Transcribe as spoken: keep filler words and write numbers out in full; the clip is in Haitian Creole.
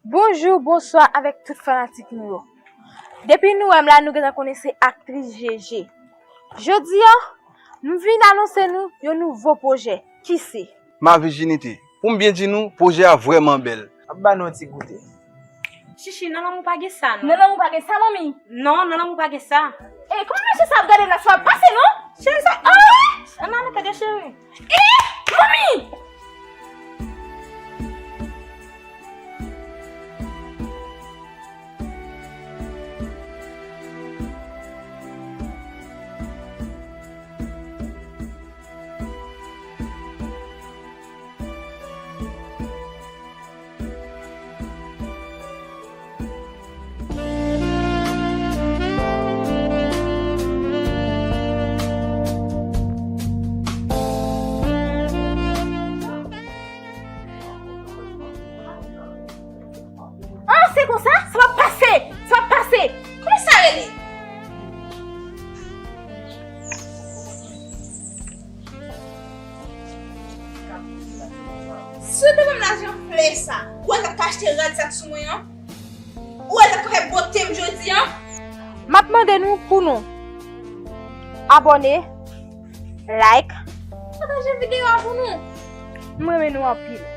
Bonjou, bonswa avèk tout fanatik nou yo. Depi nou wè m la, nou gentan konnen se aktris Jeje. Jodi a, m vin anonse nou yon nouvo pwojè ki se Ma Virginité. Pou m byen di nou, pwojè a vrèman bèl. M ap ba nou yon ti goute. Chichi, nan lanmou pa gen sa, non. Nan lanmou pa gen sa, manmi. Non, nan lanmou pa gen sa. E, kòman mesye sa ap gade m la, sa ap pase, non? Cheri, sa, oh! Ann ale, tande, cheri. E, manmi! Ah, se konsa? Sa va pase! Sa va pase! Kòman sa rele? Si w te ban m lajan flè sa, ou wè l t ap ka achte rad sa k sou mwen an? Ou wè l t ap ka fè bote m jodi an? M ap mande nou pou nou abòne, like, pataje videyo a pou nou. M renmen nou anpil.